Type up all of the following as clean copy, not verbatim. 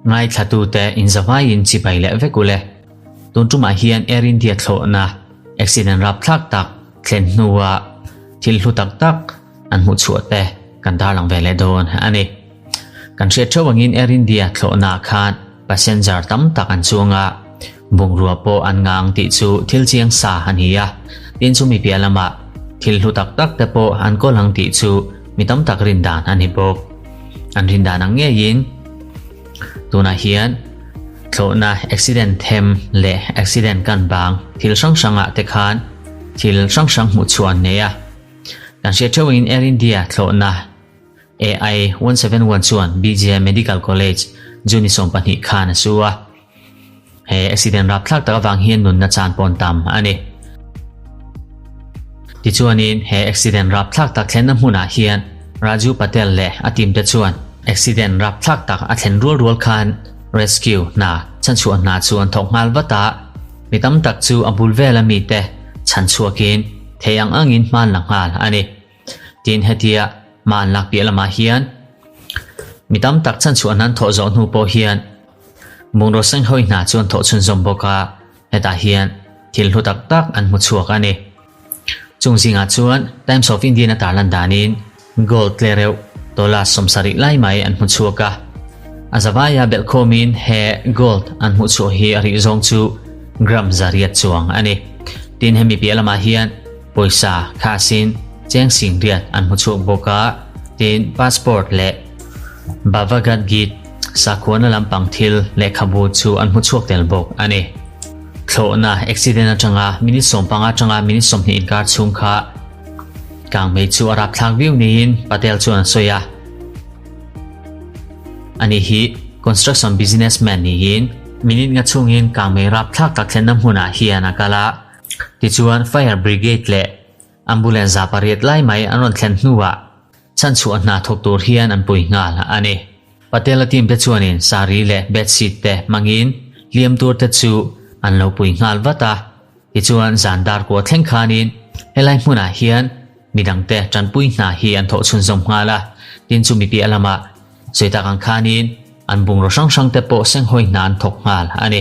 Ngaithlatute inzavaiin chibai leh vek ule. Tun tumah hian Air India thlawhna accident rapthlak tak thlen hnua thil hlu tak tak an hmuh chhuah te kan tarlang ve leh dawn a ni. Kan hriat theuh angin Air India thlawhnaah khan passenger tam tak an chuang a, bungrua pawh an ngang tih chu thil chiang sa a ni a, tin chumi piah lamah thil hlu tak tak te pawh an kawl ang tih chu mi tam tak rin dan a ni bawk. An rin dan ang ngeiin tunah hian thlawhna accident them leh accident kan bang thil hrang hrangah te khan thil hrang hrang hmuh chhuah an nei a. Kan hriat theuhin Air India thlawhna AI 171 chuan BJ Medical College June 12 khan a su a. He accident rapthlak tak avang hian nunna chan pawn tam a ni. Tichuanin he accident rapthlak tak thlenna hmunah hian Raju Patel leh a team te chuan accident rapthlak tak a thlen rual rual khan rescue hna chhanchhuah hna chu an thawk nghal vat a, mi tam tak chu a bul vela mite chhanchhuakin thei ang angin hman la nghal a ni. Tin, hetia hma an lak piah lamah hian mi tam tak chhanchhuah nan thawh zawh hnu pawh hian bungraw senghawi hna chu an thawh chhunzawm bawk a, hetah hian thil hlu tak tak an hmu chhuak a ni. Chung zingah chuan Times of India-in a tarlan danin gold tle reuh tola 70 lai mai an hmu chhuak a. A zavaia belhkhawmin he gold an hmuh chhuah hi a rih zawng chu gram 800 chuang a ni. Tin, hemi piah lamah hian Pawisa khasin cheng singriat an hmu chhuak bawk a, tin passport leh Bhagavad Gita sakhuana lampang thil lehkhabu chu an hmu chhuak tel bawk a ni. Thlawhna accident atanga minute 15 atanga minute 20 inkar chhung kha kangmei chu a rapthlak viau niin Patel chuan a sawi a. Ani hi construction businessman niin minute nga chhungin kangmei rapthlak tak thlenna hmunah hian a kal a. Tichuan Fire Brigade leh Ambulance 800 lai mai an rawn thlen hnuah chhanchhuah hna thawk tur hian an pui nghal a ni. Patela team te chuanin sari leh bedsheet te hmangin hliam tur te chu an lo pui nghal vat a. Tichuan zan dar kua thleng khanin helai hmunah hian midangte tanpui hna hi an thawh chhunzawm nghal a. Tin chumi piah lamah sawi tak ang khanin an bungraw hrang hrang te pawh senghawi hna an thawk nghal a ni.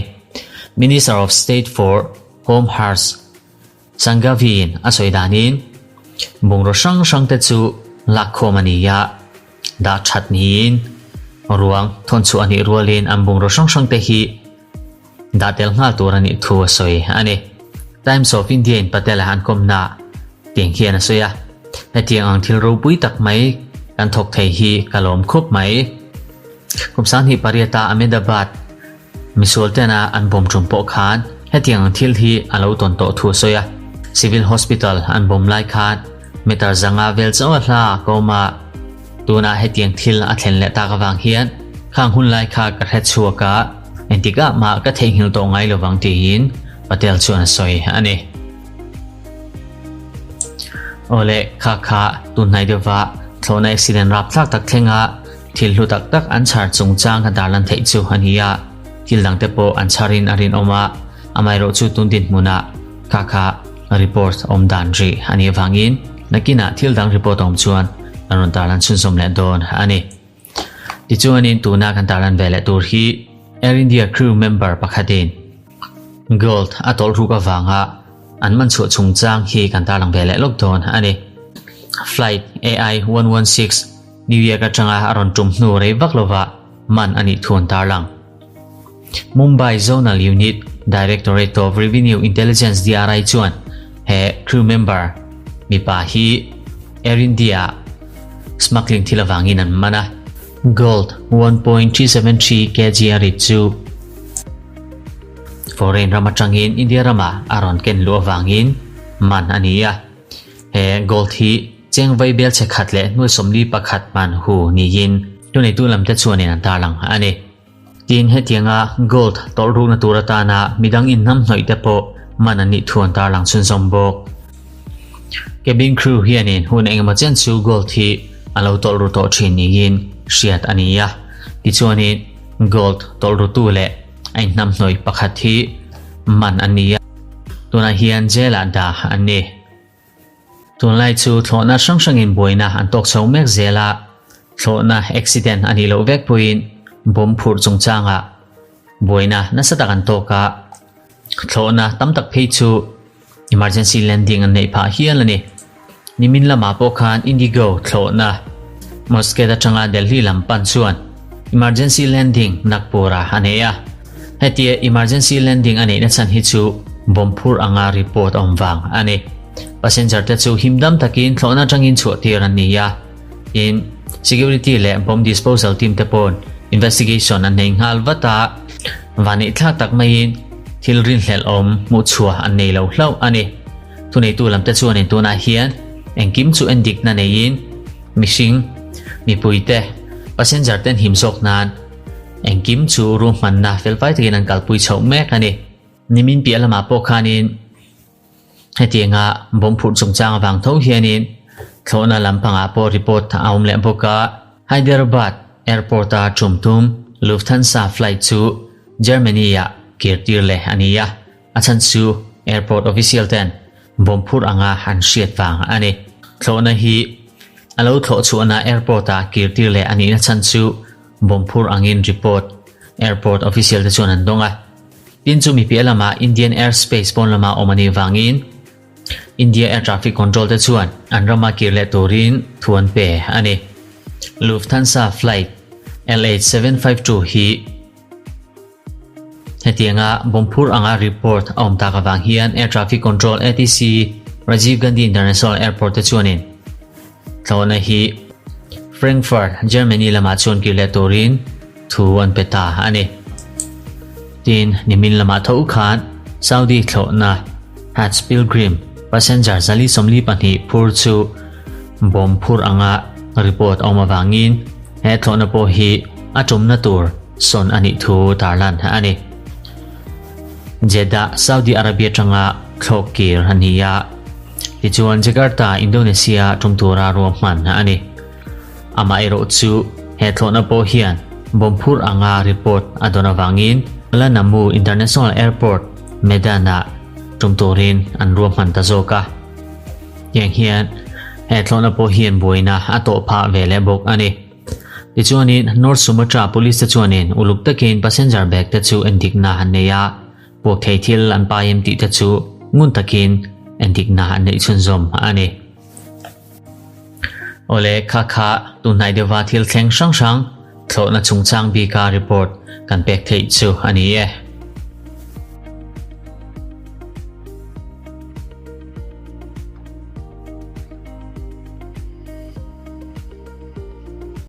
Minister of State for Home Harsh Sanghavi-in a sawi danin bungraw hrang hrang te chu lakkhawm a ni a, dah that niin ruang thawnchhuah a nih rualin an bungraw hrang hrang te hi dah tel nghal tur a nih thu a sawi a ni. Times of India-in Patel-a an kawmna tiang hian a sawi a, Hetiang ang thil ropui tak mai kan thawk thei hi ka lawm khup mai. Kum 28-a Ahmedabad Misual tena an bawm tum pawh khan hetiang ang thil hi a lo tawn tawh thu a sawi a. Civil Hospital an bawm lai khan meter 500 vel chauh a hla a kawm a, tunah hetiang thil a thlen leh tak avang hian khang hun lai kha ka hre chhuak a, engtikah mah ka theihnghilh tawh ngai lovang tiin Patel chuan a sawi a ni. Awle, kha kha tunhnai deuhva thlawhna accident rapthlak tak thlenga Thil hlu tak tak an chhar chungchang ka darlan theih chu a ni a, thil dangte pawh an chharin a rinawm a, amaherawhchu tun dinhmunah kha kha report awm dan rih a nih avangin nakinah thil dang report a awm chuan an rawn tarlan chhunzawm leh dawn a ni. Tichuanin tuna kan tarlan ve leh tur hi Air India crew member pakhatin gold a tawlh ruk avanga an man chhuah chungchang hi kan tarlang ve leh lawk dawn a ni. Flight AI 116 New York atanga a rawn tum hnu rei vak lova man a nih thu an tarlang. Mumbai Zonal Unit Directorate of Revenue Intelligence DRI chuan he crew member mipa hi Air India smuggling thil avangin an man a. Gold 1.373 kg a rit chu foreign ram atangin India ramah a rawn ken luh avangin man a ni a. He gold hi cheng vai bel chhe khat leh hnuai 41 man hu niin tuneitu lamte chuanin an tarlang a ni. Tin, hetianga gold tawlh rukna tur atana midang inhnam hnawih te pawh man an nih thu an tarlang chhunzawm bawk. Cabin crew hianin hun engemaw chen chu gold hi a lo tawlh ru tawh thin niin hriat a ni a. Tichuanin gold tawlh rutu leh a inhnam hnawih pakhat hi man an ni a. Tunah hian jail-ah dah an ni. Tunlai chu thlawhna hrang hrangin buaina an tawk chho mek zel a. Thlawhna accident a nih loh vek pawhin bomb phurh chungchangah buaina nasa tak an tawk a, thlawhna tam tak phei chu emergency landing an neih phah hial a ni. Nimin lamah pawh khan IndiGo thlawhna Muscat atanga Delhi lam pan chuan emergency landing Nagpur-ah a nei a. Hetia emergency landing a neihna chhan hi chu bomb phurh anga report a awm vang a ni. Passenger te chu himdam takin thlawhna atangin chhuah tir an ni a. Tin, security leh bomb disposal team te pawn investigation an nei nghal vat a, vaneihthlak tak maiin thil rinhlelh awm hmuhchhuah an nei lo hlauh a ni. Thuneitu lam te chuanin tunah hian engkim chu endikna neiin mihring, mipuite, passenger ten him zawk nan engkim chu ruahmanna felfai takin an kalpui chhoh mek a ni. Nimin piah lamah pawh khanin Hetianga bomb phurh chungchang avang tho hianin thlawhna lampangah pawh report a awm leh bawk a. Hyderabad Airport-a tum tum Lufthansa flight chu Germany-ah kir tir leh a ni a, a chhan chu airport official ten bomb phurh anga an hriat vang a ni. Thlawhna hi a lo thlawh chhuahna airport-ah kir tir leh a nihna chhan chu bomb phurh angin report airport official te chuan an dawng a. Tin chu mi piah lamah Indian airspace pawn lama awm a nih vangin India Air Traffic Control te chuan an rama kir leh turin thu an pe a ni. Lufthansa flight LH752 hi hetianga bomb phur anga report a awm tak avang hian Air Traffic Control ATC Rajiv Gandhi International Airport te chuanin Thlawhna hi Frankfurt, Germany lamah chuan kir leh turin thu an pe ta a ni. Tin, nimin lamah tho khan Saudi thlawhna Hajj Pilgrim passenger 442 phur chu bomb phur anga report a awm avangin he thlawhna pawh hi a tumna tur sawn a nih thu tarlan a ni. Jeddah, Saudi Arabia atanga thlawk kir a ni a. Tichuan Jakarta, Indonesia tum tura ruahman a ni. Amaherawh chu he thlawhna pawh hian bomb phur anga report a dawn avangin Kuala Namu International Airport, Medan-ah tum turin an ruahman ta zawk a. Tiang hian he thlawhna pawh hian buaina a tawh phah ve leh bawk a ni. Tichuanin North Sumatra Police te chuanin uluk takin passenger bag te chu endikna an nei a. Puak thei thil an pai em tih te chu ngun takin endikna an neih chhunzawm a ni. Awle kha kha tunhnai deuha thil thleng hrang hrang thlawhna chungchang bika report kan pek theih chu a ni e.